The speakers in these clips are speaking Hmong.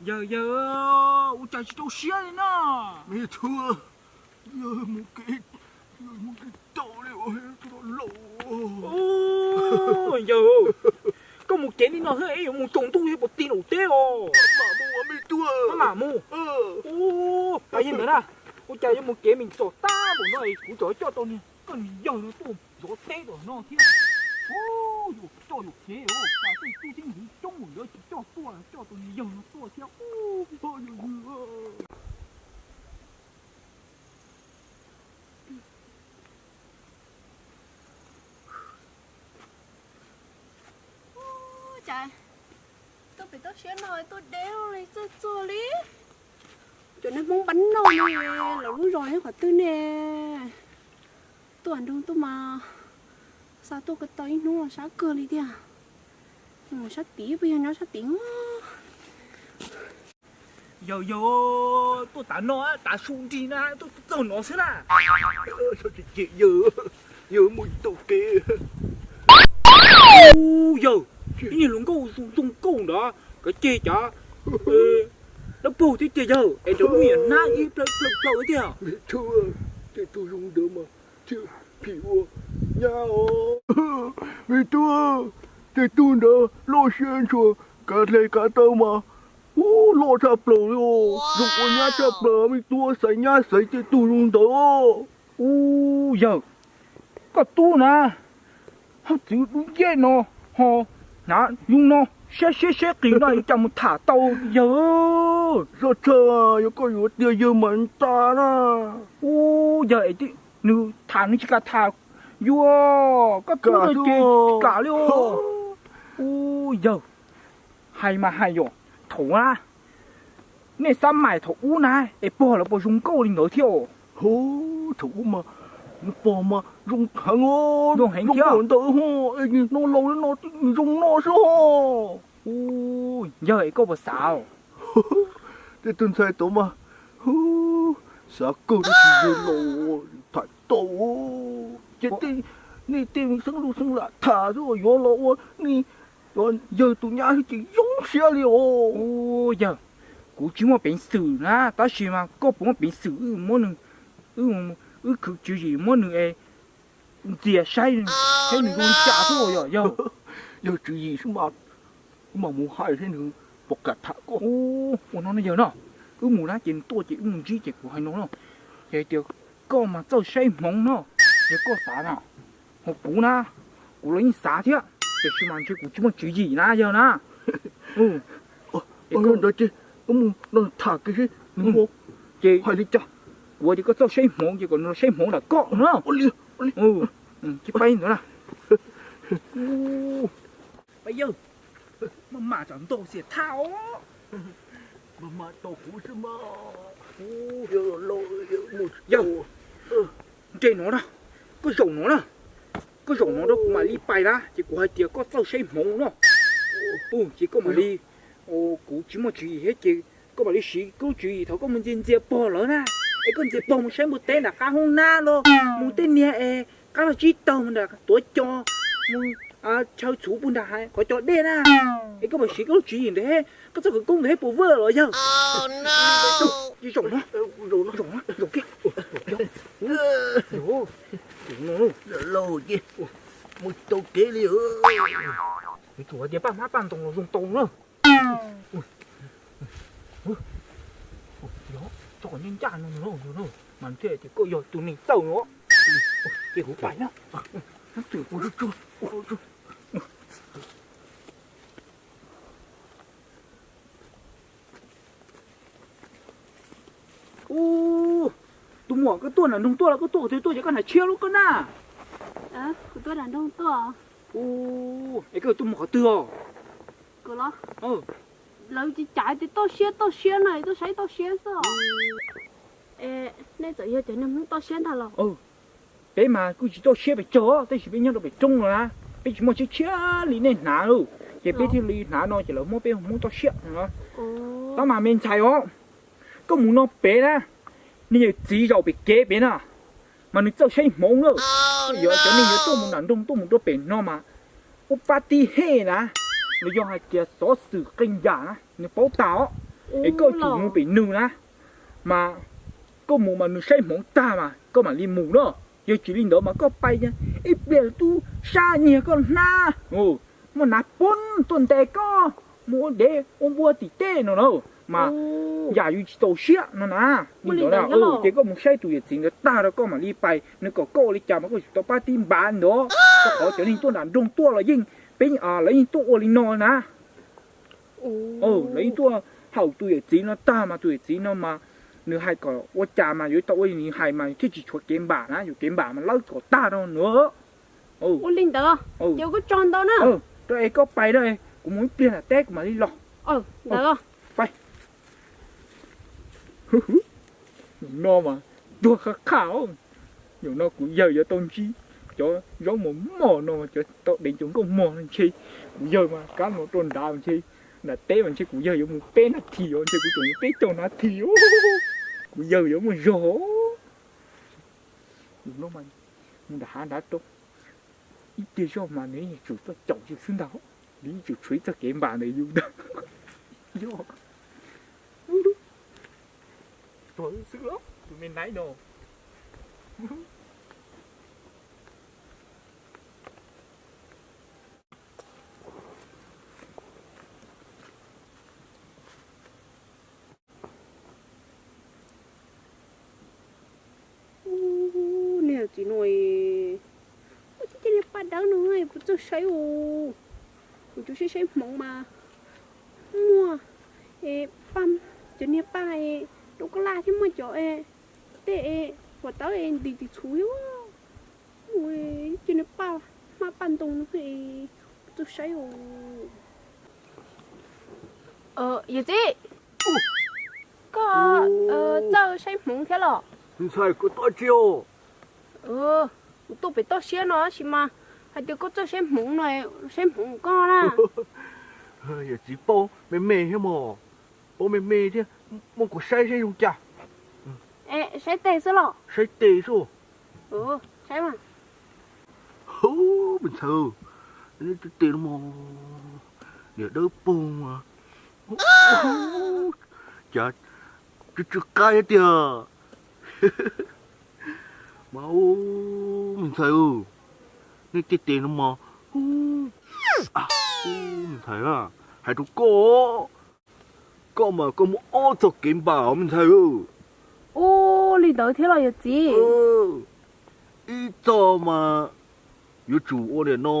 Yawg, yawg, ua cas tsis rau siab li na? Me tub, yawg mus kev, yawg mus kev tau li, tus no laus. Yawg, koj mus kev li no xwb es yuav mus tsaus ntuj thiab puas tig nram teb os? Mam mus, me tub. Mam mus. Ua, yog ntawd na, ua cas yuav mus kev me txom tag npaum no es kuv tseem coj tau niag koj niag yawg no tuaj zov teb tom no thiab. Ua, yuam txoj yuam kev, cas tej tub ceeb ntxwv coob ua luaj tsis coj tuaj, coj tau niag yawg no tuaj thiab. Ua, yawg, yawg. Ua cas tuaj pem toj siab no tuaj deb li txog txog li. Cov neeg Hmoob npab noj ne, lawv lub zos nyob qhov twg ne? Tuaj nroog tuaj mas xa tuaj ko taw ib hnub sab kawg li tiag. Sab tid puas yog nyob sab tid? Yawg, yawg, tuaj tav no tav su nrig na, tuaj txog no xwb na. Yawg, yawg mus tau kev. Ua, yawg, ib niag hluas nkauj zoo zoo nkauj ntawd kov ceg cov dawb paug thiab ces yawg es nrog lub me nyuam hnab ib plaws plaws plaws tiag. Tej tug zoo ntawd mas thiaj phim ua nyab os. Me tub, tej tug ntawd loj siab ntshua, kav hle kav taw mas loj tshaj plaws li os, zoo ua nyab tshaj plaws. Me tub xaiv nyab xaiv tej tug zoo ntawd. Ua, yawg, koj tub na, hauj txwv dub nceb no ho hnav zoo no, siab siab siab qis no cas mus tham tau yawg? Txhob txhawj, yog koj yuav tiag yawg mam tas na. Ua, yawg, nws tham nws tsis kam tham yuav koj tub no ces tsis kam li os. Ua, yawg, hais mas hais yom, thaum na nej xav mas thaum ub na es pog lawv puas zoo nkauj li ntawd thiab? Thaum ub mas pog mas zoo heev os, zoo heev thiab ntawd ho, es nim no laus li no zoo no xwb ho. Ua, yawg, es koj puas xav? Tej tug ntxhais tod mas xav kawg tab sis yawg laus tham tau. Ces nej tej xeeb lus xeeb lam tham xwb, yuav los ua nej yawg tus nyab xwb ces zoo siab li os. Ua, yawg, kuv tsis muaj peev xwm na, tab sis mas koj puas muaj peev xwm wb muab nws, wb khwv tswv yim muab nws es ntxias saib, saib nws zoo li cas xwb yawg? Yawg tswv yim xwb mas, wb mam mus hais saib nws puas kam tham koj. Ua no no yawg no, wb mus na ces nws tuaj ces wb mus ntsib ces kuv hais no no, ces hais tias koj mas txawj saib hmoov no, yog koj xav na, ho kuv na, kuv los yeej xav thiab, tiam sis mas ntshe kuv tsis muaj tswv yim na yawg na. Ntawd ces wb mus no tham kiag seb nws ces hais li cas. Kuv tias koj txawj saib hmoov ces kom nws los saib hmoov ntawm koj no. Cia pab ntawd na. Pab yawg, maj mam tsam ntog xiam thaj os. Maj mam tos kuv xwb mas. Yawg, nres no na, koj zaum no na, koj zaum no rau kuv mam li pais na, ces kuv hais tias koj txawj saib hmoov no. Ces koj mam li, kuv tsis muaj tswv yim thiab ces koj mam li siv koj lub tswv yim thaum koj mus ntxias ntxias pog lawv na, es koj ntxias pog mus saib npua teb nram qab hoob nab los mus tej niag es qab vaj tsib taug mus nram tuav cos, mus chaw txhuv puag nram qhov cos dej na, es koj mam siv koj lub tswv yim ntawd, koj txoj khawv koob ntawd thiab puas vwj los yawg? Zaum no, zaum kiag. Laus ces mus tau kev li. Yuav tsum hais tias paj hmab paj ntoo los zoo tau na. Tso kom ncaj ncaj no, mas thiaj tias koj yog tus neeg txawj no. Ces kuv pais na. Ub, tus muam, koj tuaj nram nroog tuaj los koj tuaj qhov twg tuaj ces koj hnav tshiab lub koj na? Kuv tuaj nram nroog tuaj. Ub, es koj tuaj mus qhov twg os? Kuv los, lawv tsis cav tias toj siab toj siab no es tuaj saib toj siab xwb. Es nej txawm yog cov niag Hmoob toj siab ntag los? Peb mas kuj tsis toj siab pes tsawg, tab sis peb nyob rau pem roob no na, peb tsis muaj tshiab tshiab li nej hnav lauj, ces peb thiaj li hnav no ces lawv muab peb Hmoob toj siab no. Tab mas me ntxhais os, koj mus no pem na, niag yawm txiv zaum pem kev pem na, mas nws txawj saib hmoov na. Yuav cov neeg yuav tuaj mus nram nroog tuaj mus rau pem no mas ub pab tib hej na, los yog hais tias xov xwm qee yam na nws paub tas os. Es koj tsis mus pem nws na, mas koj mus mas nws saib hmoov tag mas koj mam li mus no. Yog tsis li ntawd mas koj pais ib pliag twb sab nyiag koj hnab, muaj nav poob tuaj ntes koj mus ua dev ua npua tim tej no na, mas yam yus tsis txaus siab no na. Li ntawd ces koj mus saib tus yawm txiv ntawd tag rau koj mam li pais, nws kom koj ua li cas mas koj yuav tsum tau pab tib npav ntawd. Koj qhov cov neeg tuaj nram nroog tuaj los yeej, peb, lawv yeej tuaj ua li no na. Lawv yeej tuaj haum tus yawm txiv no tag mas tus yawm txiv no mas nws hais kom ua cas mas yuav tau ua li nws hais mas thiaj tsis tshuav kev npam na, yog kev npam mas lawv kom tag rau nws. Ua li ntawd, ces koj tso ntawd na. Rau es koj pais na, kuv mus ib pliag nram teb kuv mam li los. Pais. Nim no mas tuag qhab qhaj. Nim no kuv yawg yuav tau ntsib cov zaub mos mos no, cov tau deev cov nkauj mog no ntshe kuv yawg mas kab no rau nrad ntshe, nram teb mas ntshe kuv yawg yuav mus peb nab thi os, ntshe kuv tseem mus peb caug nab thi. Kuv yawg yuav muaj zog. Nim no mus nram hav nrad rau ib pliag zoj mas nws tsum tuaj caum yus xwb ntag, nws tsum tshuav ib txoj kev npam ntawm yus ntag. Yog, tuag xwb los tus me nab no. Niag txiv no, ua cas niag paj dawb no puas txawj saib ua, kuv tsuas saib saib hmoov mas muaj cov niag paj rau koj laj thiab muaj cov tej huam tawb ntim tis txhuv thiab. Ua cas niag paj hmab paj ntoo no puas txawj saib ua. Yawm txiv, koj txawj saib hmoov thiab los? Ntxhais, koj tuaj tsi os? Kuv tuaj pem toj siab no tab sis mas hais tias koj txawj saib hmoov no, saib hmoov koj na. Yawm txiv paub me me thiab mog, paub me me thiab, muab kuv saib saib zoo cas. Saib tes xwb los? Saib tes xwb. Saib mas. Hu, me ntxhais, neb tes no mog, niam dawb paug mas, cas tsw tsw qab thiab tiag. Mas, me ntxhais, nej tej tes no mas, me ntxhais, hais rau koj, koj mas koj muaj ob txoj kev npam me ntxhais. Ua li ntawd thiab los yawm txiv? Ib txoj mas yuav tsum ua niam no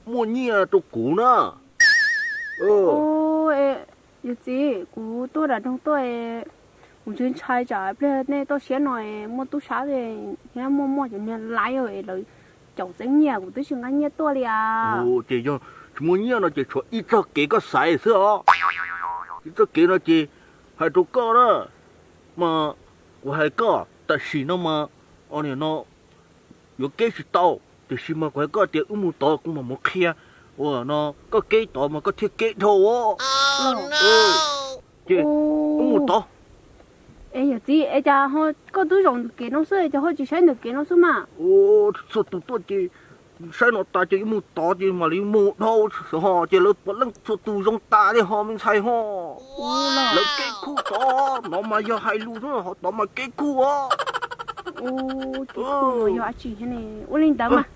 muaj nyiaj rau kuv na. Yawm txiv, kuv tuaj nram nroog tuaj, kuv ntshai ntshai tsam pliag nej toj siab no muaj tub sab thiab muaj muaj cov niag laib es lawv caum txeeb nyiaj, kuv twb tsis nqa nyiaj tuaj li as. Ces yog tsis muaj nyiaj no ces tshuav ib txoj kev koj xaiv xwb os. Ib txoj kev no ces hais rau koj na, mas kuv hais koj tam sim no mas, o niam no yuav keb tsis tau, tiam sis mas kuv hais koj tias wb mus tod kuv mam mus qhia, ua no koj keb tod mas koj thiaj keb dhau os. Ces wb mus tod. Es yawm txiv, es cas koj twb zaum ntawm kev no xwb es cas ho tsis saib ntawm kev no xwb mas? Txhua tus tuaj ces saib no tas ces yuav mus tod ces mam li mus dhau ho ces lawv puav leej txhua tus zoo tas li ho me ntxhais ho. Lawv keb khuj tod no mas yog hais lus xwb ho tod mas keb khuj os. Keb khuj no yog dab tsi thiab ne? Ua li ntawd mas.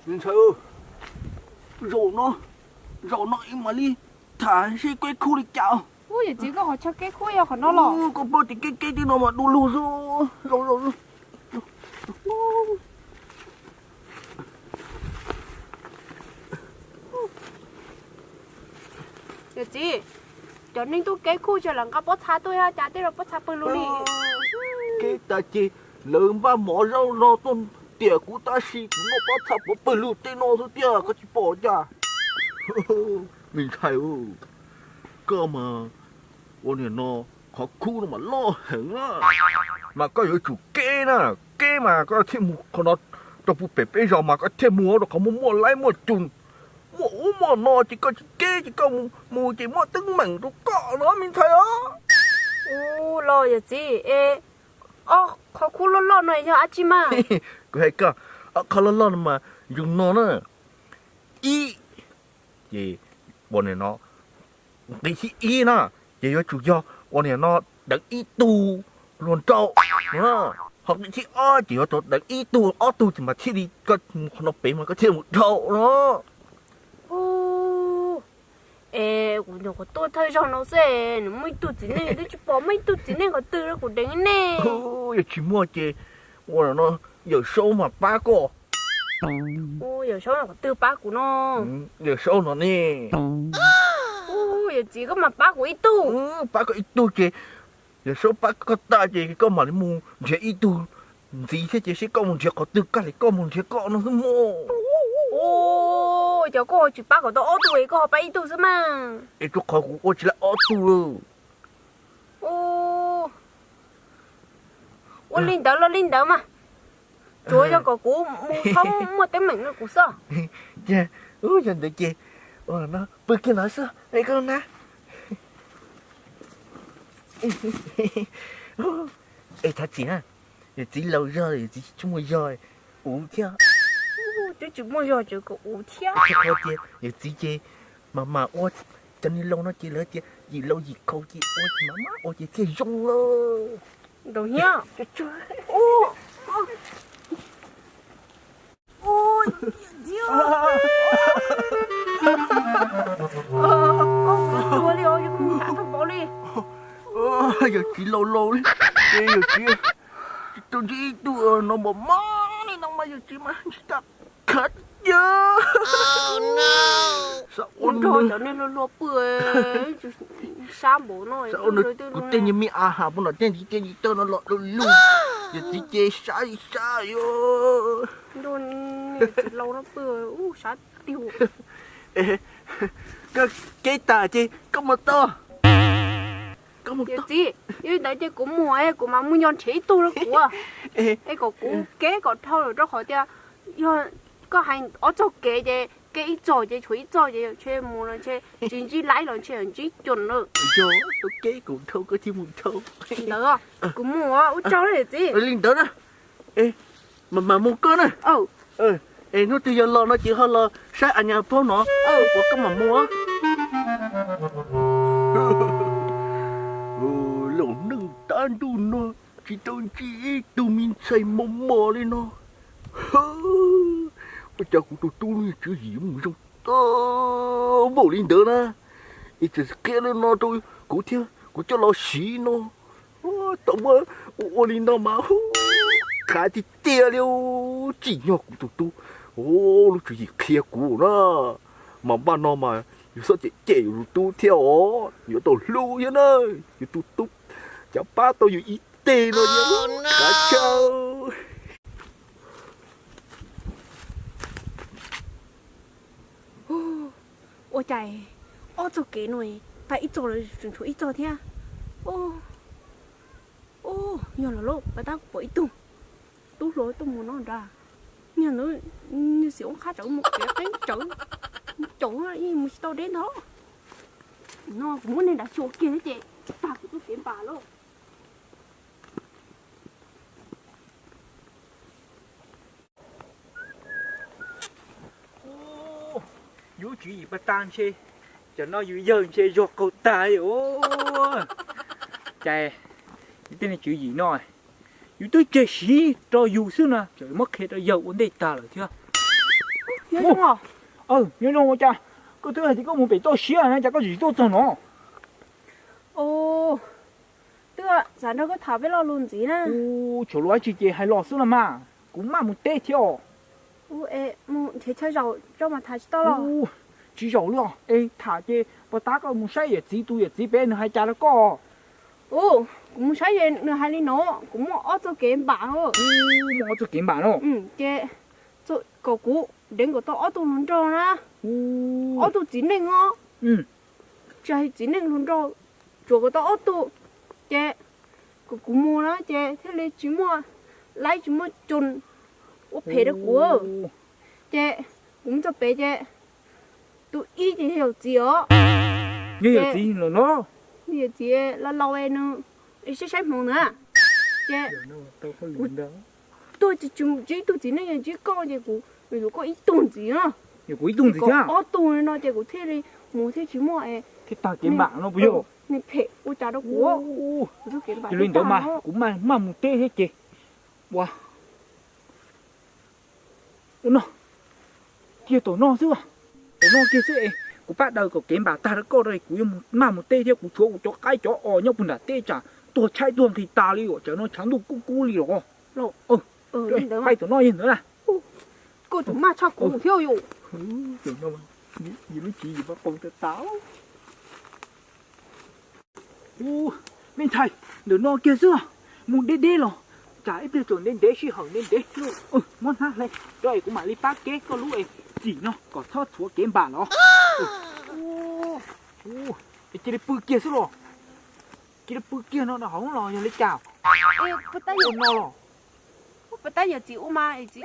Me ntxhais, zaum no, zaum no ib mam li tham seb keb khuj li cas. Ub, yawm txiv, koj qhov chaw keb khuj yog qhov no los? Koj paub tias keb keb tej no mas du lug xwb. Zaum, zaum. Yawm txiv, cov neeg tuaj keb khuj ces lawv nqa pob txha tuaj, yog cas tej no pob txha pawg lug li? Keb tas ces lawv npaj mov zaub no tuaj tiam kuv tab sis kuv muaj pob txha pov pawg lug tej no xwb tiag, koj tsis pom cas? Me ntxhais, koj mas ua niam no qhov khuj no mas loj heev na, mas koj yuav tsum keb na, keb mas koj thiaj mus qhov no rau puag pem peb zos mas koj thiaj mus rau qhov muaj muaj laib muaj cum, muaj ub muaj no ces koj tsis keb ces koj mus mus ces muaj teeb meem rau koj no me ntxhais os. Ub, los yawm txiv es Ob qhov khub loj loj no yog dab tsi mas? Kuv hais koj, ob qhov loj loj no mas zoo no na. Ib, ces ua nim no, nqi thib ib na, ces yuav tsum yog ua nim no deev ib tug hluas nraug, ho nqi thib ob ces yuav tau deev ib tug ob tug ces mas thiaj li koj mus qhov no pem mas koj thiaj mus dhau no. Es kuv nyuam qhuav tuaj thawj zaug no xwb, nws muaj ib tug txiv neej twb tsis pom muaj ib tug txiv neej qhov twg rau kuv deev ne. Yog tsis muaj ces ua no, Yawm Saub mas pab koj. Yawm Saub qhov twg pab kuv no? Yawm Saub no ne. Yawm txiv koj mas pab kuv ib tug. Pab koj ib tug ces Yawm Saub pab koj tag ces koj mam li mus nrhiav ib tug ntxiv thiab ces seb koj mus nrhiav qhov twg kaj li koj mus nrhiav koj no xwb mog. Ces koj tsis pab kom tau ob tug es koj ho pab ib tug xwb mas. Es rau qhov kuv ua tsis laj ob tug. Ua li ntawd los li ntawd mas, tsuav yog kom kuv mus txhob muaj teeb meem rau kuv xwb. Yog ntawd ces pw kiag no xwb koj na. Es thov txim, yawm txiv laus zog, yawm txiv tsis muaj zog, uv thiab. Twb tsis muaj zog tseem kom uv thiab. Qhov tias yawm txiv ces mas mas ua cov niag laus no ces lawv tias yim laus yim khaus ces ua ces mas mas ua ces thiaj zoo. Ntaus hiab. Ua li os, yog kuv lam tau pom li. Yawm txiv laus laus li, yawm txiv tsis tau ntsib ib tug no mas mas li no mas yawm txiv mas tsis tau khav yawg. Xav ua nrog cov neeg luag luag pw, sab npaum no, kuv tej nyuag me a has puag nram tej ntsis tej ntsis taw no los du lug, yawm txiv ces sab li sab yog. Nrog txiv laus no pw ub sab tiag. Koj keb tas ces koj mus tau. Yawm txiv, yog li ntawd ces kuv mus es kuv mam mus nco nrhiav ib tug rau kuv, es kom kuv keb kom dhau lawm rau qhov tias yog koj hais ob txoj kev ces keb ib txoj ces tshuav ib txoj ces ntshe mus los ntshe tsis ntsib laib los ntshe ntsib cuam lawm. Yog keb kom dhau koj thiaj mus dhau. Ntawd kuv mus ua tsaug na yawm txiv. Li ntawd na, mas mam mus koj na. Es hnub twg yog los no ces ho los saib a nyas plaub no, ua koj mam mus. Los neej tab ntuj no tsis tau ntsib ib tug me ntxhais mos mos li no. Ua cas kuv tus tub no tswv yim mus zoo tag npaum li ntawd na. Es txawm qhia li no rau kuv thiab kuv coj los siv no. Tau muab ua ua li no mas hu, qhav tiag tiag li. Tsim nyog kuv tus tub lub tswv yim qhia kuv na, mas npaj no mas yus txhob cem cem yus tus tub thiab os, yuav tau hlub thiab na. Yus tus tub cov pab tau yus ib teg no thiab, qhav tshaj. Ua cas ob txoj kev no tag ib txoj los tseem tshuav ib txoj thiab. Yog los lauj, pas tab kuv pom ib tug tub hluas tuaj mus no nrad. Niag ntawd, niag xim ua qhab tsawv mus kev qeeb tsawv, mus caum mus tsis tau deb ntag. No kuv muab niag nrad tso kiag thiab ces tag kuv txoj kev npas lauj. Yus tswv yim pas tas ntshe, cov no yus yawg ntshe zog qaug tag li os. Cas yus tej niag tswv yim no yus twb tseg siv rau yus xwb na, tseem muab qhia rau yawg ua ntej tag lawm thiab. Nyob zoo, ua cas koj twb hais tias koj mus pem toj siab na, cas koj tsis tuaj txog no? Twb xav nrog koj tham peb lo lus ntxiv na. Tshuav lus dab tsi ces hais los xwb los mas, kuv maj mus teb thiab os. Mus nrhiav chaw zaum tso mas tham tsis tau los? Tsis zaum li os, es tham ces puas tab koj mus saib yawm txiv tus yawm txiv pem nws hais cas rau koj? Kuv mus saib nws hais li no, kuv muaj ob txoj kev npam. Muaj ob txoj kev npam no. Ces kom kuv deev kom tau ob tug hluas nraug na, ob tug txiv neej os. Tsis hais txiv neej hluas nraug, tsuas kom tau ob tug, ces kom kuv mus na ces thiaj li tsis muaj laib tsis muaj coos ua phem rau kuv. Ces kuv mus txog pem ces tus ib ces yog yawm txiv os. Yog yawm txiv los no, yawm txiv laus laus nws saib saib hmoov na. Ces kuv tuaj tsis, tsis ib tug txiv neej, ntsib koj ces kuv yuav koj ib tug ntxiv no. Yuav kuv ib tug ntxiv thiab? Ob tug no ces kuv thiaj li mus thiaj tsis muaj es thiaj tag kev npam no puas yog? Nws phem ua cas rau kuv. Yog li ntawd mas kuv maj mus teb thiab ces ua ua no kiag tom no xwb, tom no kiag xwb es kuv pab daws kom kev npam tag rau koj rau kuv yuav maj mus teb thiab. Kuv tshuav kuv cov qaib cov os nyob puag nram teb tsam tuag tshaib tuag nqhis tas li os, tsam no tshav ntuj kub kub li los. Pab tom no yog ntawd na. Koj tseem maj tshaj kuv thiab yus. Yus lub tswv yim pab qau tas tas. Ub, me ntxhais, ntawm no kiag xwb, mus deb deb los, tsam ib pliag tseem ntev ntev sij hawm ntev ntev. Muab hnab hle rau es kuv mam li pab keb koj lub es txim no kom txhob tshuav kev npam los. Cia li pw kiag xwb los, cia li pw kiag no rau hauv los yog li cas? Ua no los. Puas tab yawm txiv ua mas yawm txiv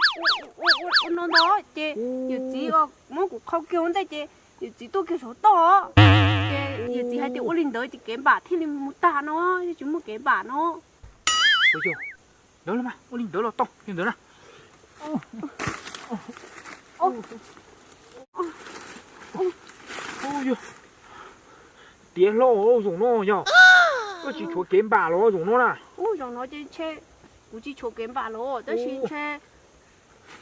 ua no ntag ces yawm txiv muab kuv qhau kiag ua ntej ces yawm txiv tuaj kiag saum toj ces yawm txiv hais tias ua li ntawd ces kev npam thiaj li mus tag no, tsis muaj kev npam no. Ua li ntawd los tau li ntawd na. Tiav hlo, zaum no yog koj tsis tshuav kev npam los zaum no na. Ub, zaum no ces ntshe kuv tsis tshuav kev npam los tab sis ntshe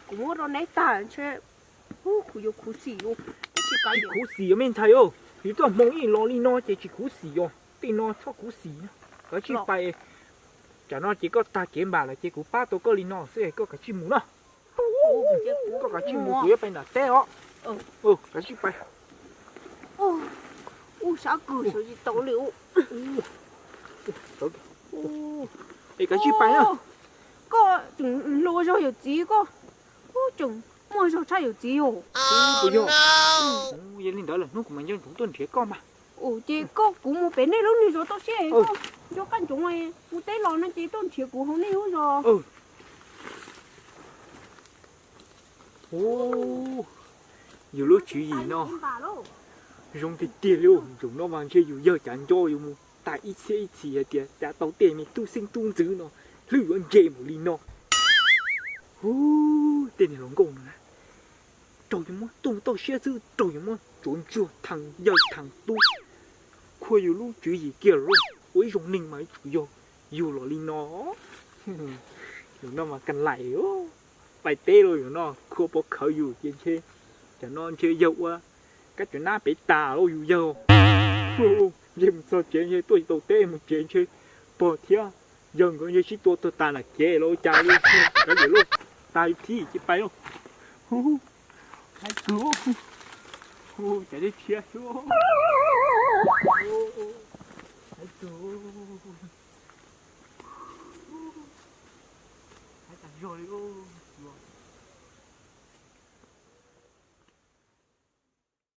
kuv muab rau neb tag ntshe kuv yuav khuv xim. Tsis khuv xim me ntxhais, yus txoj hmoo ib los li no ces tsis khuv xim os. Tej no txhob khuv xim, kav tsij pais. Tsam no ces koj tag kev npam lawm ces kuv pab tau koj li no xwb, koj kav tsij mus na. Koj kav tsij mus, kuv yuav pais nram teb os. Kav tsij pais. Ub, sab kws sawv tsis tau li. Es kav tsij pais na. Koj tseem hluas zog yawm txiv, koj tseem muaj zog tshaj yawm txiv os. Yog li ntawd lawm hnub kuv mam nco ntsoov tuaj nrhiav koj mas. Ces koj, kuv mus pem nej lub niag zos toj siab, koj nco qab ntsoov mus teb los no ces tuaj nrhiav kuv hauv nej lub zos. Yus lub tswv yim no zoo tiag tiag li. Zaum no mas ntshe yus yawg cav nco yus mus tas ib txhiab ib txhis hais tias cav tau tej me tub xeeb tub ntxwv no hlwb yuav ntse npaum li no. Hu, tej niag hluas nkauj no na, raug yuav muab tuaj toj siab xwb, raug yuav muab tsuav ntsuag theej yawg theej tub. Khua yus lub tswv yim kiag los ua ib zoo neeg mas yuav tsum yog yus los li no. Yus no mas ka laim, pais teb los yus no khua pov khawv yus ces ntshe, tam no ntshe yawg ua kab tsuas nab pem tas los yus yawg. Ntshe mus txog tsev ntshe tuaj tsis tau teb, mus tsev ntshe pog thiab yawg nkawd ntshe sib tua tuag tas nram kev los ua cas li. Kav liam lauj, tas thib ces pais lauj. Hais txog, cas thiab thiab. Hais txog, hais tas zog li.